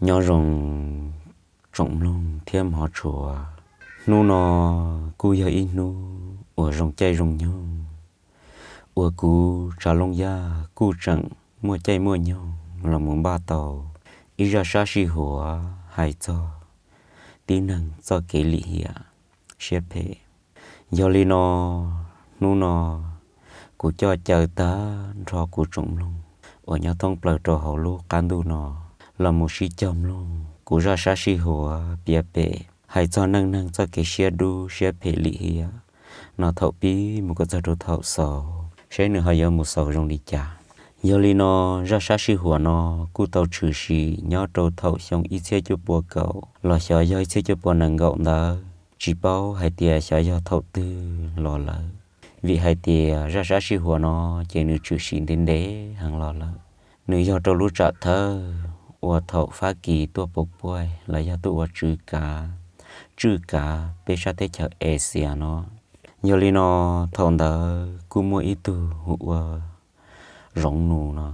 Nyob zoo tsoom mloog thiab hmov tshua, hnub no kuj yog ib hnub uas zoo caij zoo nyoog uas kuv Tsav Looj Yaj kuj tseem muaj caij muaj nyoog los mus npaj tau ib zaj sab sij huav hais txog tib neeg txoj kev lim hiam siab phem. Yog li no, hnub no kuv coj caw tag nrho kuv tsoom mloog uas nyob thoob plaws rau hauv lub qab ntuj no los mus sib cog mloog kuv zaj sab sij huav piav pem hais txog neej neeg txoj kev siab dub siab phem lim hiam no thaum pib mus kom txog rau thaum xaus, saib nws ho yuav mus xaus zoo li cas. Yog li no, zaj sab sij huav no kuj tau tshwm sim nyob rau thaum xyoo ib txhiab cuaj pua kaum los xyov yog ib txhiab cuaj pua nees nkaum ntawd, tsis paub hais tias xyov yog thaum twg los lawm. Vim hais tias zaj sab sij huav no ces nws tshwm sim ntev ntev heev los lawm. Nws yog rau lub tsam thawj uas thaum Fab Kis tuaj pov puaj los yog tuaj ua tswv kav, tswj kav peb sab teb chaws Asia no. Yog li no, thaum ntawd kuj muaj ib tug hu ua Zoov Nus no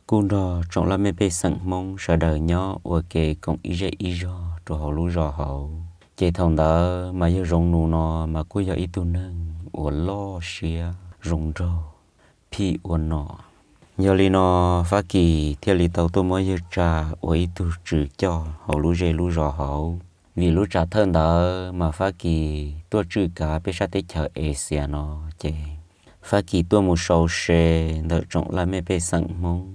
kuj nrog tsoom laj mej pej xeem Hmoob sawv daws nyob ua ke koom ib zej ib zog rau hauv lub zos hauv. Ces thaum ntawd mas yawg Zoov Nus no mas kuj yog ib tug neeg uas loj siab zoo nraug, phij ua nom. Yog li no, Fab Kis thiaj li tau tuaj muab yawg tsa ua ib tug tswv coj hauv lub zej lub zos hauv. Vim lub tsam thawj ntawd mas Fab Kis tuaj tswj kav peb sab teb chaws Asia no, ces Fab Kis tuaj mus sau se ntawm tsoom laj mej pej xeem Hmoob,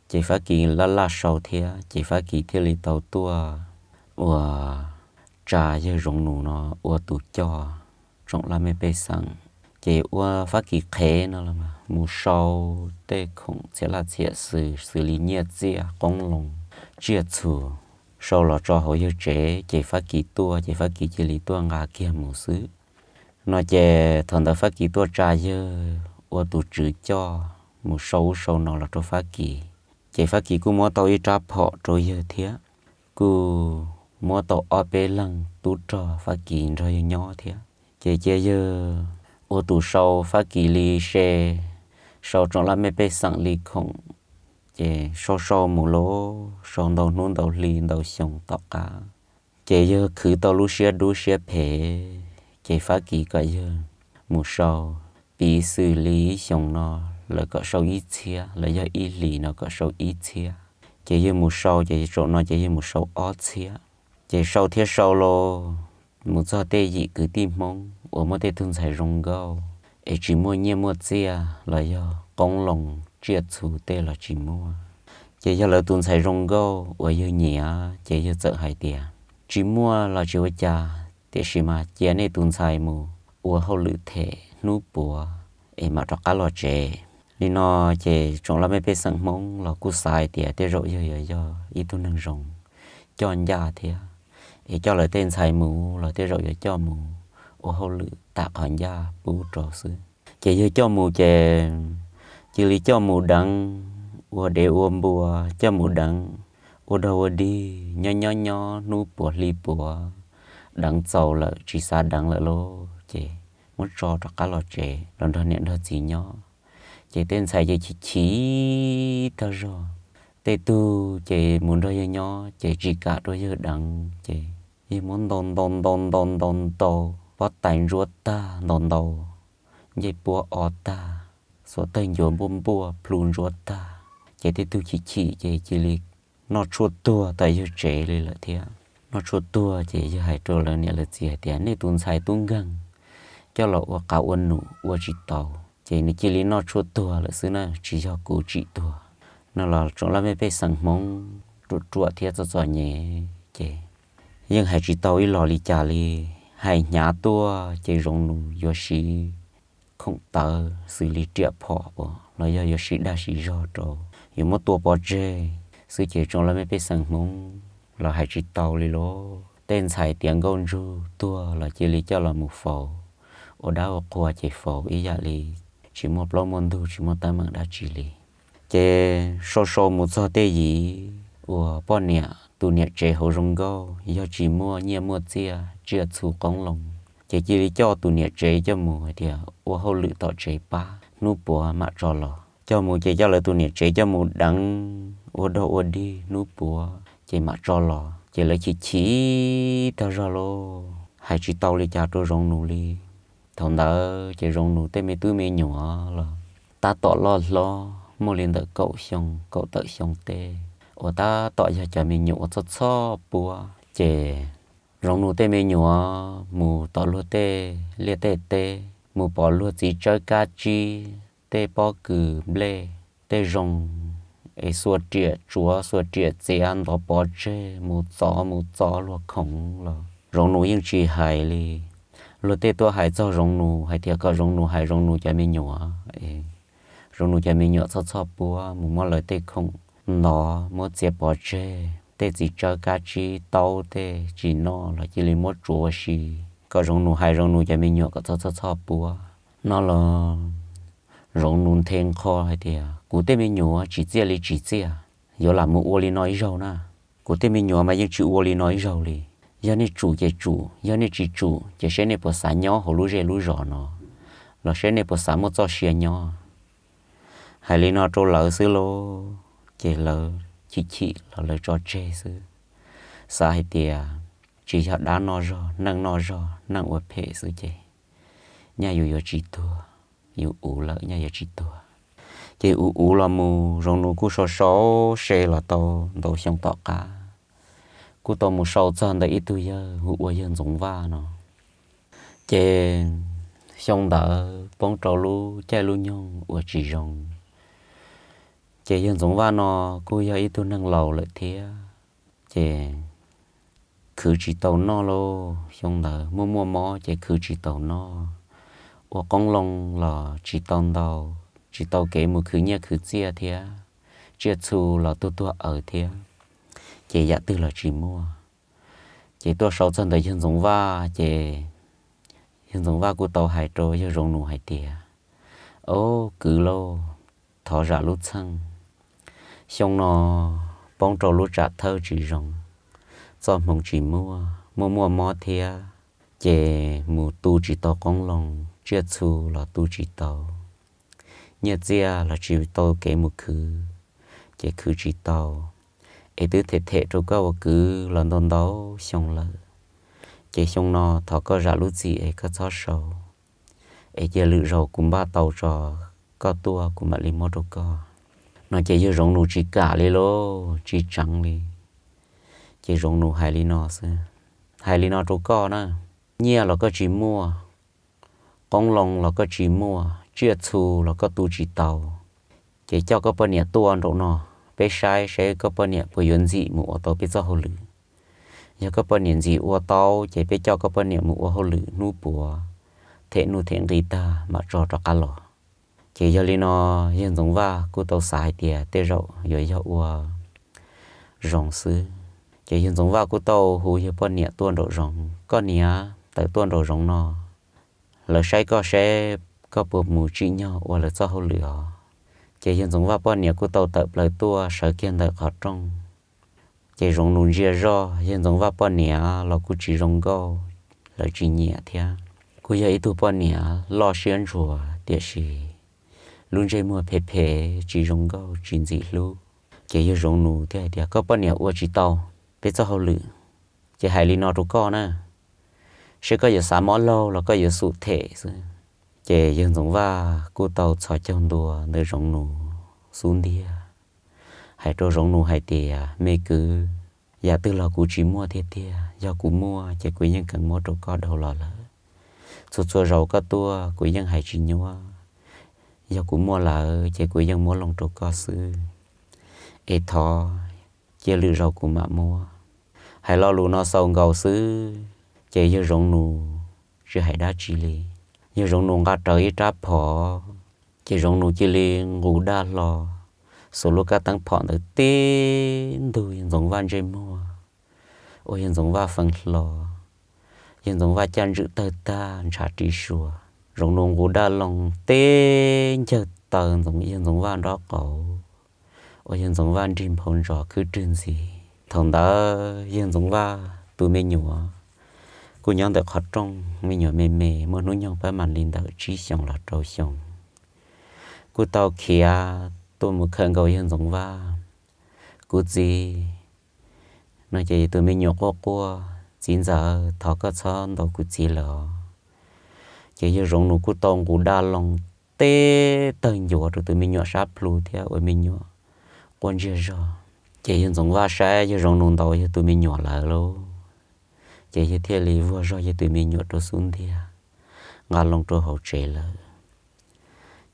ces Fab Kis laj laj sau thiab, ces Fab Kis thiaj li tau tuaj ua tsa yawg Zoov Nus no ua tus coj tsoom laj mej pej xeem. Ces ua Fab Kis qhev no los mus sau tej khoom txhiam laj txhiam xws xws li nyiaj txiaj qoob loo tsiaj txhu sau los tso hauv yawg tsev, ces Fab Kis tuaj ces Fab Kis cia li tuaj nqa kiag mus xwb. No ces thaum ntawd Fab Kis tuaj tsa yawg ua tus tswv coj mus sau ub sau no los rau Fab Kis, ces Fab Kis kuj muab tau ib rab phom rau yawg thiab, kuj muab tau ob peb leeg tub rog Fab Kis nrog yawg nyob thiab. Ces cia yawg ua tus sau Fab Kis li se, sau tsoom laj mej pej xeem li khoom, ces sau sau mus los sau ntau hnub ntau hli ntau xyoo tom qab, ces yawg khwv tau lub siab dub siab phem, ces Fab Kis kom yawg mus sau, piv xws li ib xyoos no lawv kom sau ib txhiab, los yog ib hlis no kom sau ib txhiab. Ces yawg mus sau ces tsaum no ces yawg mus sau ob txhiab. Ces sau thiab sau los mus txog tej yim kwv tij Hmoob uas muaj tej tug ntxhais zoo nkauj es tsis muaj nyiaj muaj txiaj los yog qoob loo tsiaj txhu tej los tsis muaj, ces yog lawv tus ntxhais zoo nkauj uas yawg nyiam ces yawg txawm hais tias, tsis muaj los tsis ua cas, tiam sis mas cia nej tus ntxhais mus ua hauj lwm them hnub puav es mam rov qab los tsev. Li no ces tsoom laj mej pej xeem Hmoob los kuj xav hais tias tej zaum yawg yuav yog ib tug neeg zoo coj ncaj thiab, es coj lawv tej ntxhais mus los tej zaum yuav coj mus ua hauj lwm tam qhov ncaj pub rau xwb. Ces yawg coj mus ces cia li coj mus deev ua dev ua npua, coj mus deev ua dog ua dig, nyob nyob nyob hnub puav hli puav, deev txaus lawm tsis xav deev lawm lauj, ces muab tso rov qab los tsev los nrog niam nrog txiv nyob. Ces tej ntxhais ces chim chim tag zog, tej tug ces mus nrog yawg nyob ces tsis kam rau yawg deev, ces yawg muab ntaus ntaus ntaus ntaus ntaus ntaus, pob tais ntsuab tag, ntaus ntaus ncej puab o tag, xuas tawg ncuav npuaj npuaj plhu ntsuab tag, ces tej tug chim chim ces cia li noj tshuaj tuag tawm yawg tsev li lawm thiab. Noj tshuaj tuag ces yawg hais rau lawv niam lawv txiv hais tias, nej tus ntxhais tub nkeeg coj los ua qav ua num ua tsis tau, ces nws cia li noj tshuaj tuag lawm xwb na, tsis yog kuv tsim tuag. No los tsoom laj mej pej xeem Hmoob ruam ruam thiab txom txom nyem ces yeej hais tsis tau ib los li cas li. Hais hnyav tuaj ces Zoov Nus yuav siv khoom tawv xws li riam phom los yog yuav siv dag siv zog rau, yuav muab tua pov tseg xwb ces tsoom laj mej pej xeem Hmoob los hais tsis tau li lauj. Tej ntxhais tiav nkauj ntsug tuag los cia li coj los mus faus, ua dab ua qhua ces faus ib yam li tsis muaj plaub muaj ntug tsis muaj teeb meem dab tsi li. Ces sau sau mus txog tej yim uas poj niam tus niam tsev hauv zoo nkauj yog tsis muaj nyiaj muaj txiaj tsiaj txhu qoob loo, ces cia li coj tus niam tsev coj mus hais tias ua hauj lwm tom tsev pab, hnub puav mam tso los. Coj mus ces coj lawv tus niam tsev coj mus deev ua dog ua dig hnub puav. es mam tso los. Ces lawv chim chim tag zog lauj, hais tsis tau li cas rau Zoov Nus li. Thaum ntawd ces Zoov Nus tej me tub me nyuam los tab tom loj hlob, muaj li ntawm kaum xyoo kaum tawm xyoo tej, uas tab tom yog cov me nyuam uas txhob txhob puab. Ces Zoov Nus tej me nyuam mus tom luag tej liaj tej teb, mus pom luag txiv tsawb kab tsib, tej pob kws nplej tej zoo, es xuas riam tsuav xuas riam txiav ntov pov tseg mus txov mus txov luag khoov los Zoov Nus yeej tsis hais li. Luag tej tuaj hais txog Zoov Nus hais tias kom Zoov Nus hais Zoov Nus cov me nyuam, Zoov Nus cov me nyuam txhob txhob puab, mus muab lawv tej khoom ntov, muab txiav pov tseg, tej txiv tsawb kab tsib taub tej tsis noj los cia li muab tsuav ua si, kom Zoov Nus hais Zoov Nus cov me nyuam kom txhob txhob txhob puab no los Zoov Nus nthe nqho hais tias, kuv tej me nyuam tsis txiaj li tsis txiaj, yuav lam mus ua li no ib zaug na. Kuv tej me nyuam mas yeej tsis ua li no ib zaug li. Yog nej tsum ces tsum, yog nej tsis tsum ces seb nej puas xav nyob hauv lub zej lub zos no, los seb nej puas xav muaj txoj sia nyob. Hais li no rau lawv xwb lauj, ces lawv chim chim los lawv tso tseg xwb, xav hais tias tsis yog dab noj zog neej noj zog neej ua phem xwb ces nyaj yus yuav tsis tuag, yus uv lawm nyaj yuav tsis tuag. Ces uv uv los mus Zoov Nus kuj sau sau se los tau ntau xyoo tom qab, kuj tau mus sau txog ntawm ib tug yawg hu ua yawg Ntxoov Vaj no. Ces xyoo ntawd poob rau lub caij lub nyoog uas tsis zoo. Ces yawg Ntxoov Vaj no kuj yog ib tug neeg laus lawm thiab, ces khwv tsis tau noj lauj. Xyoo ntawd muaj muaj mob ces khwv tsis tau noj, ua qoob loo los tsis tau ntau, tsis tau kev mus khwv nyiaj khwv txiaj thiab, tsiaj txhu los tuag tuag aws thiab, ces yam twg los tsis muaj. Ces tuaj sau txog ntawm yawg Ntxoov Vaj ces yawg Ntxoov Vaj kuj tau hais rau yawg Zoov Nus hais tias, Au, kwv lauj, thov zam lub txheej. Xyoo no poob rau lub tsam thawj tsis zoo, txoj hmoov tsis muaj, muaj muaj mob thiab, ces mus tu tsis tau qoob loo, tsiaj txhu los tu tsis tau, nyiaj txiaj los tsis tau kev mus khwv, ces khwv tsis tau. Es twb them them rau koj ua kwv los ntau ntau xyoo lawm, ces xyoo no thov koj zam lub txim es koj txhob sau, es cia lwm zaus kuv npaj tau tso koj tuaj kuv mam li muab rau koj. No ces yawg Zoov Nus tsis kam li lauj, tsis tseev li. Ces Zoov Nus hais li no xwb, hais li no rau koj na, nyiaj los koj tsis muaj, qoob loo los koj tsis muaj, tsiaj txhu los koj tu tsis tau, ces coj koj poj niam tuaj nraum no, peb saib seb koj poj niam puas yuav ntxim mus ua tau peb txoj hauj lwm. Yog koj poj niam ntxim ua tau ces peb coj koj poj niam mus ua hauj lwm hnub puav, them nuj them nqi tag mam tso rov qab los. Ces yog li no yawg Ntxoov Vaj kuj tau xav hais tias tej zaum yuav yog ua zoo xwb. Ces yawg Ntxoov Vaj kuj tau hu yawg poj niam tuaj nraum zoov, koj niam, tawm tuaj nraum zoov no, lawv saib koj seb koj puas mus tsim nyog ua lawv txoj hauj lwm os. Ces yawg Ntxoov Vaj poj niam kuj tau tawm plaws tuaj sawv kiag ntawm qhov rooj. Ces Zoov Nus ntsia zoj, yawg Ntxoov Vaj poj niam los kuj tsis zoo nkauj, lawv tsis nyiam thiab. Kuj yog ib tug poj niam loj siab ntsuas tiam sis lub ntsej muag phem phem tsis zoo nkauj tsis ntxim hlub. Ces yawg Zoov Nus thiaj hais tias, koj poj niam ua tsis tau peb txoj hauj lwm, ces hais li no rau koj na, seb koj yuav xav mob laug los koj yuav xum them xwb. Ces yawg Ntxoov Vaj kuj tau txhos caug ntua ntawm Zoov Nus xub ntiag, hais rau Zoov Nus hais tias, me kwv, yam twg los kuv tsis muaj tiag tiag, yog kuv muaj ces kuv yeej kheev muab rau koj dhau los lawm. Txhua txhua zaus koj tuaj kuv yeej hais tsis nyuaj, yog kuv muaj lawm ces kuv yeej muab loo rau koj xwb. Es thov cia lwm zaus kuv mam muab. Hais lo lus no xaus nkaus xwb, ces yawg Zoov Nus tsis hais dab tsi li. Yawg Zoov Nus nqa rawv ib rab phom, ces Zoov Nus cia li nqus daj hlo, xuas lub kab teeb phom ntawd tib ntug yawg Ntxoov Vaj ntsej muag, ua yawg Ntxoov Vaj feev hlo. Yawg Ntxoov Vaj caj ntswm tawg tag ntshav ri sua. Zoov Nus nqus daj loo tib ncawg taw ntxoov yawg Ntxoov Vaj nrob qaum, ua yawg Ntxoov Vaj nrig nphau ntsos khwb rwg ntxiv. Thaum ntawd yawg Ntxoov Vaj tus me nyuam kuj nyob ntawm qhov rooj, me nyuam me me muaj hnub nyoog pab mam li ntawm tsib xyoos los rau xyoo, kuj tau khiav tuaj mus khawm nkaus yawg Ntxoov Vaj. Kuv txiv, No ces tus me nyuam quaj quaj, Txiv ntxawm, thov koj txhob ntaus kuv txiv lawm os. Ces yawg Zoov Nus kuj tau nqus dab loo teb tawg ncuav rau tus me nyuam sab plhu thiab ua me nyuam quaj ntsiag zog. Ces yawg Ntxoov Vaj saib yawg Zoov Nus ntaus yawg tus me nyuam lawm lauj, ces yawg thiaj li vuag zog yawg tus me nyuam rau xub ntiag, nqa loo rau hauv tsev lawm.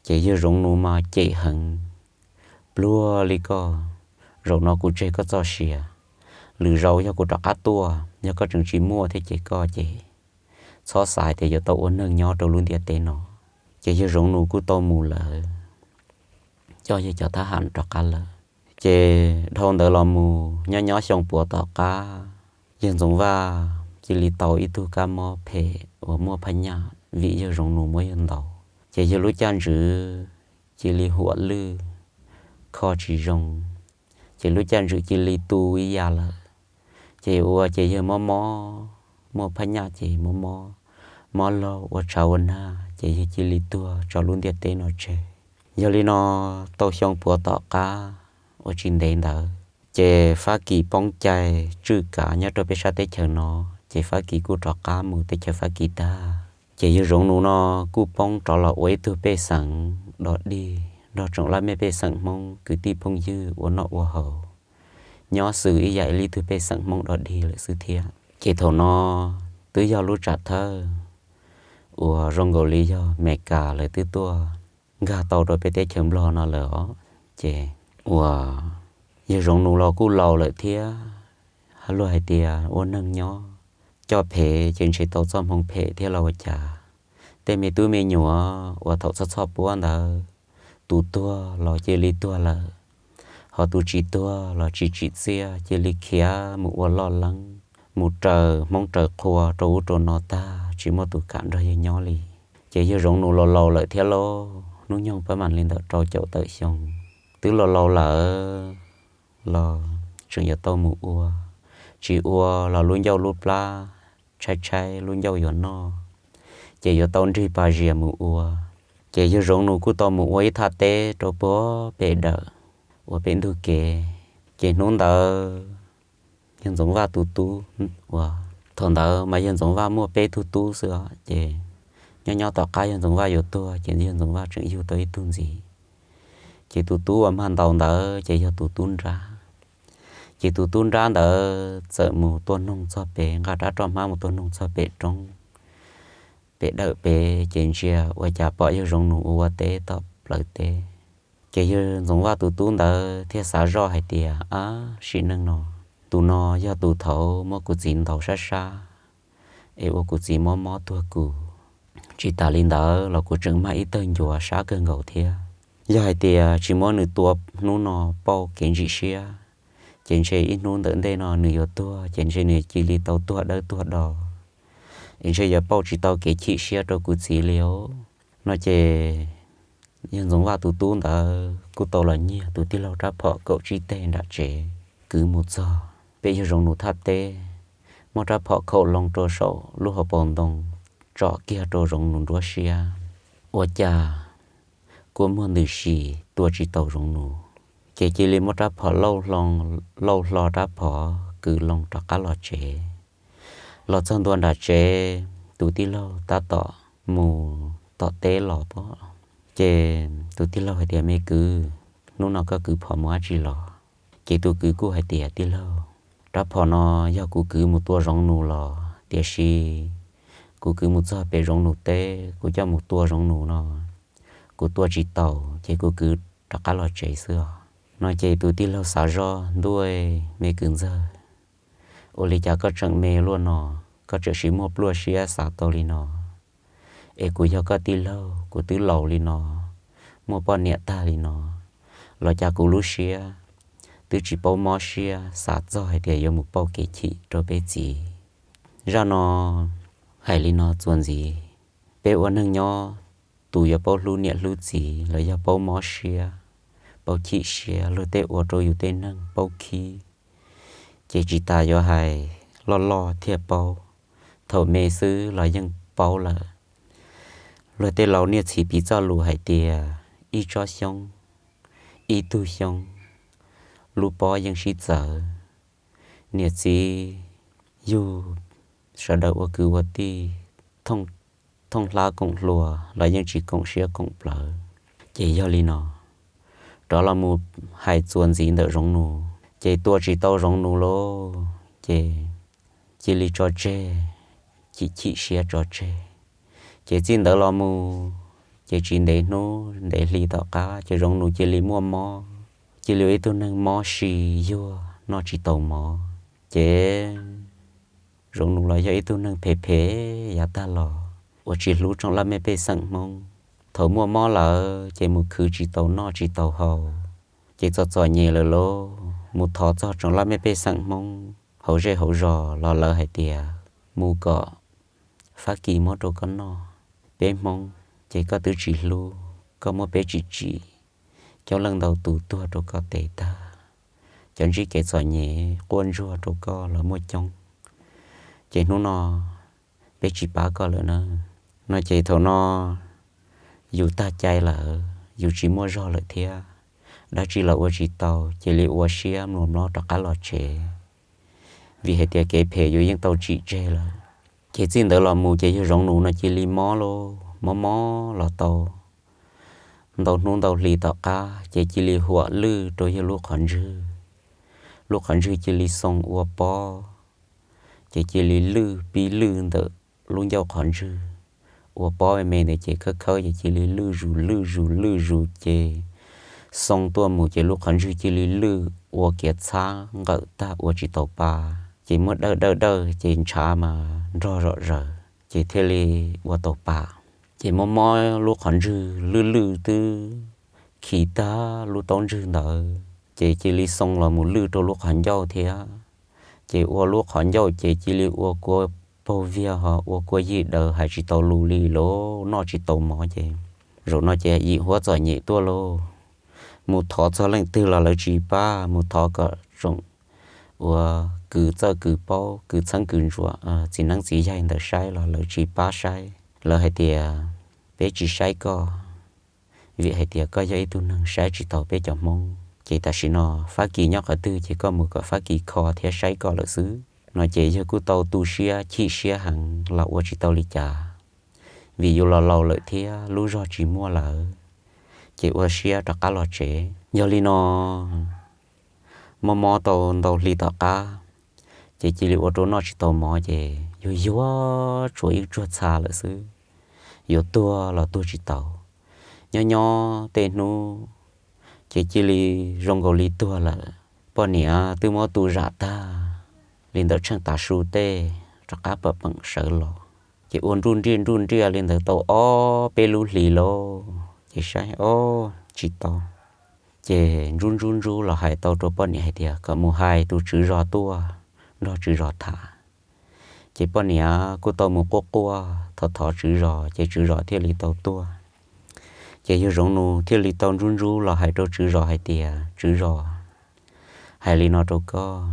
Ces yawg Zoov Nus mas cem heev, Pluag li koj, zaum no kuv tseg koj txoj sia. Lwm zaus yog kuv rov qab tuaj, yog koj tseem tsis muaj thiab ces koj ces txhob xav hais tias yuav tau ua neeg nyob rau lub ntiaj teb no. Ces yawg Zoov Nus kuj tau mus lawm, coj yawg cov thab ham rov qab lawm. Ces dhau ntawd los mus nyob nyob xyoo puav tom qab, yawg Ntxoov Vaj cia li tau ib tug kab mob phem uas muaj phaj nyaj vim yawg Zoov Nus muab yawg ntaus. Ces yawg lub caj ntswg cia li huam lwj, kho tsis zoo, ces lub caj ntswg cia li tu ib yam lawm. Ces ua ces yawg mob mob, muaj phaj nyaj ces mob mob, mob laug ua tshav ua nag ces yawg cia li tuag tso lub ntiaj teb no tseg. Yog li no, tau xyoo puav tom qab uas tsis ntev ntawd, ces Fab Kis poob cai tswj kav nyob rau peb sab teb chaws no, ces Fab Kis kuj rov qab mus teb chaws Fab Kis tag. Ces yawg Zoov Nus no kuj poob rov los ua ib tug pej xeem dog dig nrog tsoom laj mej pej xeem Hmoob kwv tij phooj ywg ua noj ua haus, nyob xws ib yam li ib tug pej xeem Hmoob dog dig lawm xwb thiab. Ces thaum no twb yog lub tsam thawj uas zoo nkaus li yog Meskas lawv twb tuaj nkag tau rau peb teb chaws Nplog no lawm os. Ces uas yawg Zoov Nus los kuj laus lawm thiab, luag hais tias ua neeg nyob coj phem ces ntshe tau txoj hmoo phem thiab los ua cas. Tej me tub me nyuam uas thaum txhoj txhoj puab ntawd, tus tuag los cia li tuag lawm, ho tus tsis tuag los tsis tsim txiaj cia li khiav mus ua loj leeb, mus raws Hmoob raws qhua rau ub rau no tag tsis muaj tus kam nrog yawg nyob li. Ces yawg Zoov Nus los laus lawm thiab lauj, hnub nyoog pab mam li ntawm rau caum tawm xyoo, twb los laus lawm los tseem yuav tau mus ua, tsis ua los lub ncauj lub plab tshaib tshaib lub ncauj yuav noj, ces yuav tau nrig pas zias mus ua. Ces yawg Zoov Nus kuj tau mus ua ib thaj teb rau puag pem dawm uas pem ntug kev. Ces hnub ntawd yawg Ntxoov Vaj tus tub uas thaum ntawd mas yawg Ntxoov Vaj muaj peb tug tub xwb os, ces nyob nyob tom qab yawg Ntxoov Vaj yuav tuag ces yawg Ntxoov Vaj tseem yug tau ib tug ntxiv. Ces tus tub uas mag ntaus ntawd ces yog tus tub nrab. Ces tus tub nrab ntawd txawm mus tua noog txog pem, nqa rab roj hmab mus tua noog txog pem roob pem dawm pem, ces ntsia ua cas pom yawg Zoov Nus ua ua teb tom plawv teb. Ces yawg Ntxoov Vaj tus tub ntawd thiaj xav zoj hais tias, Ab, sim neej no, tus no yog tus thaud muab kuv txiv ntaus sab sab es ua kuv txiv mob mob tuag kuv. Tsis tas li ntawd los kuv tseem mag ib tawg ncuav sab kawg nkaus thiab. Yog hais tias tsis muab nws tua hnub no pauj kev ntsim siab, ces ntshe ib hnub ntawm ntej no nws yuav tuag, ces ntshe nws cia li tau tuag dawb tuag do, es ntshe yuav pauj tsis tau kev chim siab rau kuv txiv li os. No ces yawg Ntxoov Vaj tus tub ntawd kuj tau los nyiag tus tij laug rab phom kaum tsib teg nram tsev kwv mus txog pem yawg Zoov Nus thaj teb, muab rab phom khaum loo rau saum lub hauv paus ntoo, tsom kiag rau Zoov Nus nruab siab. Ua cas kua muag ntws si, tua tsis tau Zoov Nus, ces cia li muab rab phom lauj hlo rab phom kwv loo rov qab los tsev. Los txog ntua nram tsev, tus tij laug tab tom mus tom teb los pom, ces tus tij laug hais tias, Me kwv, hnub no koj kwv phom mus dab tsi los? Ces tus kwv kuj hais tias, Tij laug, rab phom no yog kuv kwv mus tua Zoov Nus los, tiam sis kuv kwv mus txog pem Zoov Nus teb, kuv coj mus tua Zoov Nus no, kuv tua tsis taus, ces kuv kwv rov qab los tsev xwb os. No ces tus tij laug xav zoj, Ntuj, me kwv ntxawg, ua li cas koj tseem me luaj no, koj tseem siv muaj pluaj siab xav tau li no, es kuv yog koj tij laug, kuv twb laus li no, muaj poj niam tag li no, los cas kuv lub siab twb tsis paub mob siab xav txog hais tias yuav mus pauj kev chim rau peb txiv. Zaj no hais li no txuas ntxiv, peb ua neeg nyob, tus yuav paub hlub niam hlub txiv los yog paub mob siab, paub chim siab, luag tej ua rau yus tej neeg paub khib, ces tsis tas yuav hais loj loj thiaj paub, thaum me xwb los yeej paub lawm. Luag tej laus niaj txhis piv txoj lus hais tias, Ib tsob xyoob, ib tug xyoob, lub pob yeej sib txawv. niam txiv yug, sawv daws ua kwv ua tij, thooj hlab koom hluas los yeej tsis koom siab koom plawv. Ces yog li no, rov los mus hais txuas ntxiv ntawm Zoov Nus ces tua tsis tau Zoov Nus lauj, ces cia li tso tseg, chim chim siab tso tseg. Ces txij ntawd los mus ces tsis ntev hnub ntev hli tom qab ces Zoov Nus cia li muaj mob, cia li ua ib tug neeg mob si yuag noj tsis tau mov. Ces Zoov Nus los yog ib tug neeg phem phem yav tag los uas tsis hlub tsoom laj mej pej xeem Hmoob. Thaum muaj mob lawm ces mus khwv tsis tau noj tsis tau haus, ces txom txom nyem lawm lauj, mus thov txog tsoom laj mej pej xeem Hmoob hauv zej hauv zos los lawv hais tias mus kom Fab Kis muab rau koj noj. Peb Hmoob ces koj twb tsis hlub, koj muab peb tsim tsim, coob leej ntau tus tuag rau koj tes tag, cov ntsib kev txom nyem quaj ntsuag rau koj los muaj coob, ces hnub no peb tsis pab koj lawm na. No ces thaum no yus tag cai lawm, yus tsis muaj zog lawm thiab, dab tsi los ua tsis tau, cia li ua siab mluas mlob rov qab los tsev, vim hais tias kev phem yus yeej tau tsim tseg lawm. Ces txij ntawd los mus ces yawg Zoov Nus no cia li mob lauj, mob mob los tau ntau hnub ntau hli tom qab ces cia li huam lwj rau yawg lub qhov ntswg. Lub qhov ntswg cia li xoo ua pob, ces cia li lwj pib lwj ntawm lub ncauj qhov ntswg, ua pob me me ntawd ces khawb khawb ces cia li lwj zus lwj zus lwj zus ces xoo tuaj mus ces lub qhov ntswg cia li lwj ua kiav txhab nqawm tag ua tsis tau pa, ces muab dawj dawj dawj ces ntshav mas nrog zom zaws ces thiaj li ua tau pa. Ces mob mob lub qhov ntswg lwj lwj twb khi tag lub taub ntswg ntawd ces cia li xoo los mus lwj rau lub qhov ncauj thiab. Ces ua lub qhov ncauj ces cia li ua kua paug viag ho ua kua yig daws hais tsis tau lus li lauj, noj tsis tau mov ces zaum no ces yim huab txom nyem tuaj lauj. Mus thov txog leej twg los lawv tsis pab, mus thov kom tsoom uas kws txawj kws paub kws txheeb kws ntsuas txiv neeb txiv yaig ntawd saib los lawv tsis pab saib. Lawv hais tias peb tsis saib koj, vim hais tias koj yog ib tug neeg saib tsis taus peb cov Hmoob. Ces tam sim no Fab Kis nyob qhov twg ces koj mus kom Fab Kis kho thiab saib koj lawm xwb. No ces yawg kuj tau tu siab chim siab heev los ua tsis tau li cas, vim yus los laus lawm thiab lub zog tsis muaj lawm, ces ua siab rov qab los tsev. Yog li no mob mob tau ntau hli tom qab, ces cia li ua rau noj tsis tau mov ces yuag yuag tshuav ib tsuag txha lawm xwb, yuav tuag los tuag tsis tau. Nyob nyob tej hnub ces cia li zoo nkaus li tuag lawm. Poj niam twb muab tu zam tag li ntawm tsheej tav su tej rov qab pam peem sawv los, ces ua nruj nriaj nruj nriaj li ntawd tau ob peb lub hlis lauj, ces saib ob tsis tau. Ces ntsub ntsub ntsub los hais tau rau poj niam hais tias kom mus hais tus tswv zos tuaj nrog tswv zos tham. Ces poj niam kuj tau mus quaj quaj thov thov tswv zos ces tswv zos thiaj li tau tuaj. Ces yawg Zoov Nus thiaj li tau ntsub ntsub los hais rau tswv zos hais tias, Tswv zos, hais li no rau koj,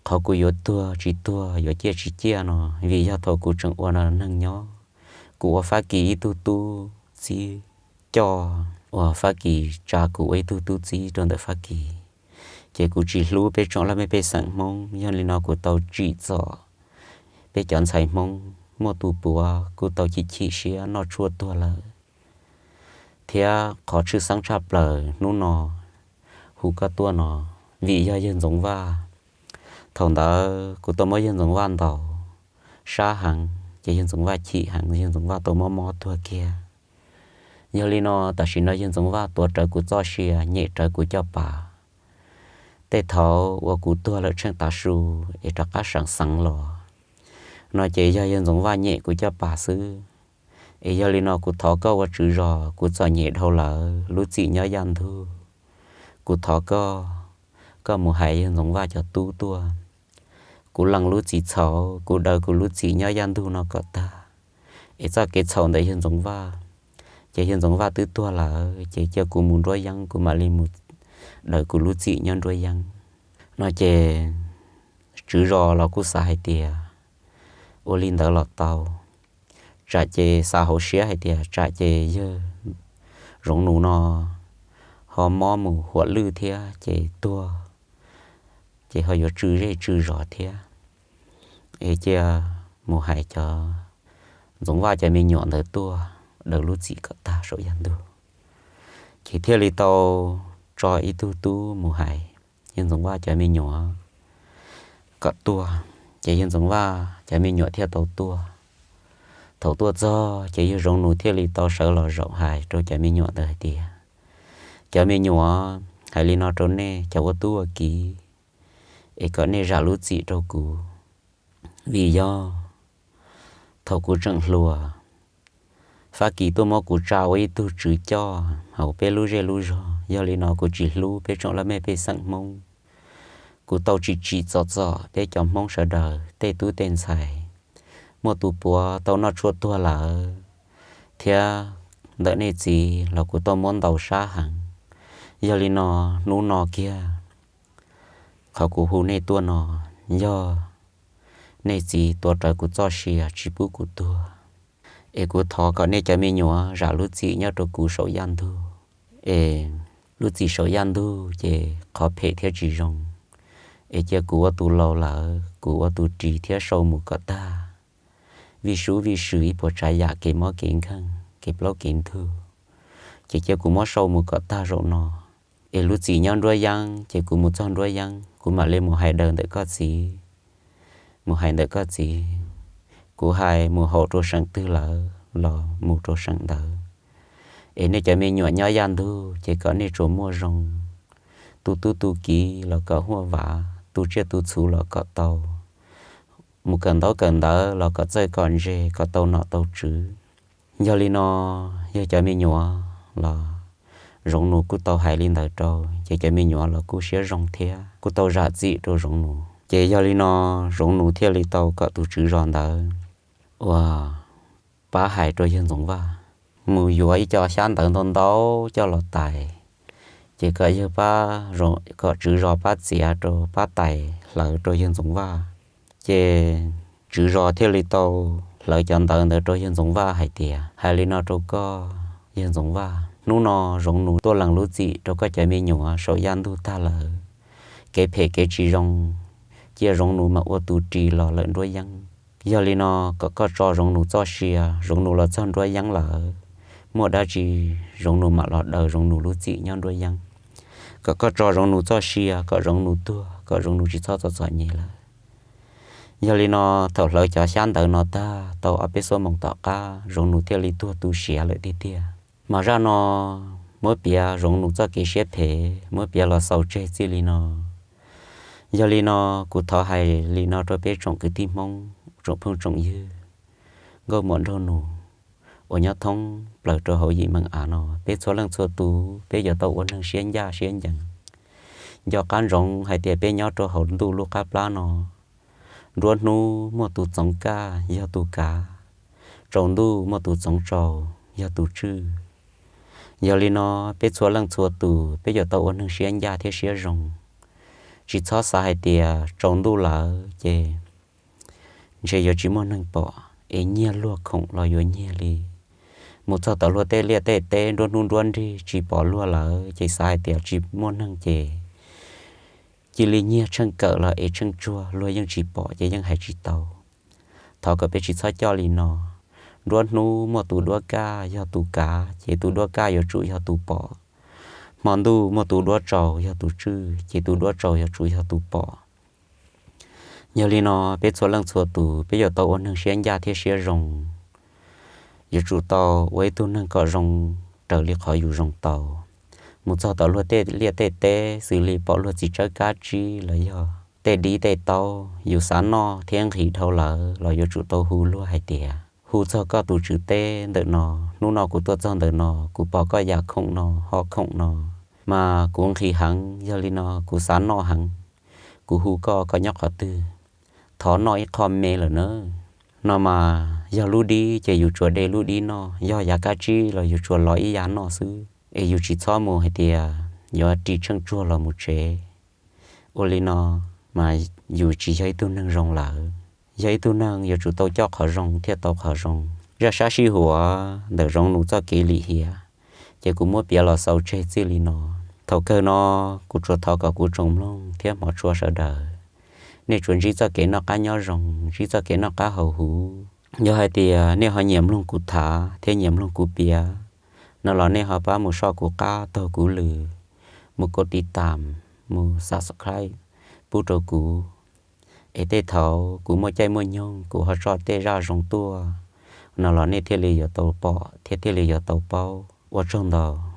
qhov kuv yuav tuag tsis tuag yuav ciaj tsis ciaj no, vim yog thaum kuv tseem ua neeg nyob, kuv ua Fab Kis ib tug tub txib coj, ua Fab Kis tsa kuv ua ib tug tub txib rau ntawm Fab Kis. Ces kuv tsis hlub peb tsoom laj mej pej xeem Hmoob, yog li no kuv tau tsim txom peb cov ntxhais Hmoob muaj tus puav kuj tau chim chim siab noj tshuaj tuag lawm. Thiab qhov tshwj xeeb tshaj plaws hnub no hu koj tuaj no, vim yog yawg Ntxoov Vaj. Thaum ntawd kuv tau muab yawg Ntxoov Vaj ntaus sab heev ces yawg Ntxoov Vaj chim heev, yawg Ntxoov Vaj tau mob mob tuag kiag. Yog li no tam sim no yawg Ntxoov Vaj tuav rawv kuv txoj sia, nyem rawv kuv caj pas. Tej thaum uas kuv tuag lawm tsheej tav su es rov qab sawv xeev los no ces yog yawg Ntxoov Vaj nyem kuv caj pas xwb. Es yog li no kuv thov koj ua tswv zos, kuv txom nyem dhau lawm, lub txim nyob yaj ntug. Kuv thov koj, koj mus hais yawg Ntxoov Vaj cov tub tuaj. Kuv lees lub txim txhaum, kuv daws kuv lub txim nyob yaj ntug no kom tag. Es txoj kev txhaum ntawm yawg Ntxoov Vaj, ces yawg Ntxoov Vaj twb tuag lawm, ces cia kuv mus nruab yeeb, kuv mam li mus daws kuv lub txim nyob nruab yeeb. No ces tswv zos los kuj xav hais tias ua li ntawd los tau, tsam ces xav hauv siab hais tias tsam ces yawg Zoov Nus no ho mob mus huam lwj thiab ces tuag ces ho yuav tsw zej tsw zos thiab. Es cia mus hais cov Ntxoov Vaj cov me nyuam ntawd tuaj daws lub txim kom tag saum yaj ntug. Ces thiaj li tau tso ib tug tub mus hais yawg Ntxoov Vaj cov me nyuam kom tuaj. Ces yawg Ntxoov Vaj cov me nyuam thiaj tau tuaj. Thaum tuaj txog ces yawg Zoov Nus thiaj li tau sawv los zaum hais rau cov me nyuam ntawd hais tias, Cov me nyuam, hais li no rau nej cov ua tub ua kiv, es kom nej zam lub txim rau kuv. Vim yog thaum kuv tseem hluas, Fab Kis tuaj muab kuv tsa ua ib tug tswv coj hauv peb lub zej lub zog, yog li no kuv tsis hlub peb tsoom laj mej pej xeem Hmoob. Kuv tau tsim tsim txom txom peb cov Hmoob sawv daws tej tub tej ntxhais, muaj tus puav tau noj tshuaj tuag lawm, thiab ntawm nej txiv los kuv tau muab ntaus sab heev. Yog li no, hnub no kiag qhov kuv hu nej tuaj no yog nej txiv tuav rawv kuv txoj sia tsis pub kuv tuag. Es kuv thov kom nej cov me nyuam zam lub txim nyob rau kuv saum yaj ntug. Es lub txim saum yaj ntug ces qhov phem thiab tsis zoo, es cia kuv ua tus laus lawm, kuv ua tus ris thiab sau mus kom tag. Vij sub vij sw ib puas tsav yam kev mob kev nkeeg kev plaub kev ntug, ces cia kuv muab sau mus kom tag zaum no. Es lub txim nyob nruab yeeb ces kuv mus txog nruab yeeb kuv mam li mus hais daws ntawm koj txiv, mus hais ntawm koj txiv. Kuv hais mus haum rau seem twg lawm los mus rau seem ntawd. Es nej cov me nyuam nyob yaj ntug ces kom nej tsuas muaj zoo, tu tub tu kiv los kom huaj vav, tu tsiaj tu txhu los kom tau, mus kawm ntaub kawm ntawv los kom txawj kom ntse kom tau nom tau tswv. Yog li no, yog cov me nyuam los Zoov Nus kuj tau hais li ntawd rau, ces cov me nyuam los kuj siab zoo thiab kuj tau zam txim rau Zoov Nus. Ces yog li no, Zoov Nus thiaj li tau kom tus tswv zos ntawd uas pab hais rau yawg Ntxoov Vaj mus yuav ib co xyab ntawv ntau ntau coj los tais, ces kom yawg pab, kom tswv zos pab txiav rau pab tais hlawv rau yawg Ntxoov Vaj. Ces tswv zos thiaj li tau hlawv cov ntawv ntawd rau yawg Ntxoov Vaj hais tias, hais li no rau koj yawg Ntxoov Vaj, hnub no Zoov Nus tuaj lees lub txim rau koj cov me nyuam saum yaj ntug tag lawm, kev phem kev tsis zoo, cia Zoov Nus mam ua tus ris los lawm nruab yeeb. Yog li no, kom koj tso Zoov Nus txoj sia, Zoov Nus los txog nruab yeeb lawm, muaj dab tsi Zoov Nus mam los daws Zoov Nus lub txim nyob nruab yeeb. Kom koj tso Zoov Nus txoj sia kom Zoov Nus tuag kom Zoov Nus tsis txhob txom txom nyem lawm. Yog li no, thaum hlawv cov xyab ntawv no tag tau ob peb xuab moos tom qab Zoov Nus thiaj li tuag tu siav lawm tiag tiag. Mas zaj no muab piav Zoov Nus txoj kev siab phem muab piav los xaus tseg txij li no. Yog li no, kuv thov hais li no rau peb tsoom kwv tij Hmoob, tsoom phooj tsoom ywg, nkauj muam nraug nus uas nyob thoob plaws rau hauv yim meem av no, peb txhua leej txhua tus peb yuav tau ua neeg siab ncaj siab ncees. Nco qab ntsoov hais tias peb nyob rau hauv ntuj lub qab plab no, nruab hnub muaj tus txoov kaj yog tus kav, tsaus ntuj muaj tus txoov tsaus yog tus tswj. Yog li no, peb txhua leej txhua tus peb yuav tau ua neeg siab ncaj thiab siab zoo, tsis txhob xav hais tias tsaus ntuj lawm ces ntshe yuav tsis muaj neeg pom, es nyiag luag khoom los yuav nyiag li. Mus txog tom luag tej liaj tej teb nruab hnub nruab nrig tsis pom luag lawm ces xav hais tias tsis muaj neeg ces cia li nyiag tsheej kawm los es tsheej tsuag luag yeej tsis pom ces yeej hais tsis tau. Thov kom peb tsis txhob coj li no. Nruab hnub muaj tus duab kaj yog tus kav ces tus duab kaj yuav tsum yog tus pom. Hmo ntuj muaj tus duab tsaus yog tus tswj ces tus duab tsaus yuav tsum yog tus pom. Yog li no, peb txhua leej txhua tus peb yuav tau ua neeg siab ncaj thiab siab zoo, yuav tsum tau ua ib tug neeg kom zoo raws li qhov yus zoo tau. Mus txog tom luag tej liaj tej teb xws li pom luag txiv tsawb kab tsib los yog tej dib tej taub yus xav noj thiab nqhis dhau lawm los yuav tsum tau hu luag hais tias, hu txog koj tus tswv teb ntawm no, hnub no kuv tuaj txog ntawm no kuv pom koj yam khoom no hom khoom no, mas kuv nqhis heev, yog li no kuv xav noj heev, kuv hu koj koj nyob qhov twg, thov noj ib qho me lawm na. No mas yog lub dib ces yus tsuas de lub dib noj, yog yav kab tsib los yus tsuas lov ib yav noj xwb, es yus tsis txhob mus hais tias yuav ris tsheej tsuag los mus tsev. Ua li no mas yus tsis yog ib tug neeg zoo lawm. Yog ib tug neeg yuav tsum tau coj qhov zoo thiaj tau qhov zoo. Zaj sab sij huam ntawm Zoov Nus txoj kev lim hiam ces kuv muab piav los xaus tseg txij li no. Thaum kawg no kuv tsuas thov kom kuv tsoom mloog thiab hmov tshua sawv daws, nej tsuas ntsib txoj kev noj qab nyob zoo, ntsib txoj kev noj qab haus huv. Yog hais tias nej ho nyiam mloog kuv thav thiab nyiam mloog kuv piav no los nej ho pab mus soj kuv qab taug kuv lw, mus kov tiv tam, mus subscribe pub rau kuv, es tej thaum kuv muaj caij muaj nyoog kuv ho tso tej zaj zoo tuaj no los nej thiaj li yuav tau pom thiab thiaj li yuav tau paub. Ua tsaug ntau.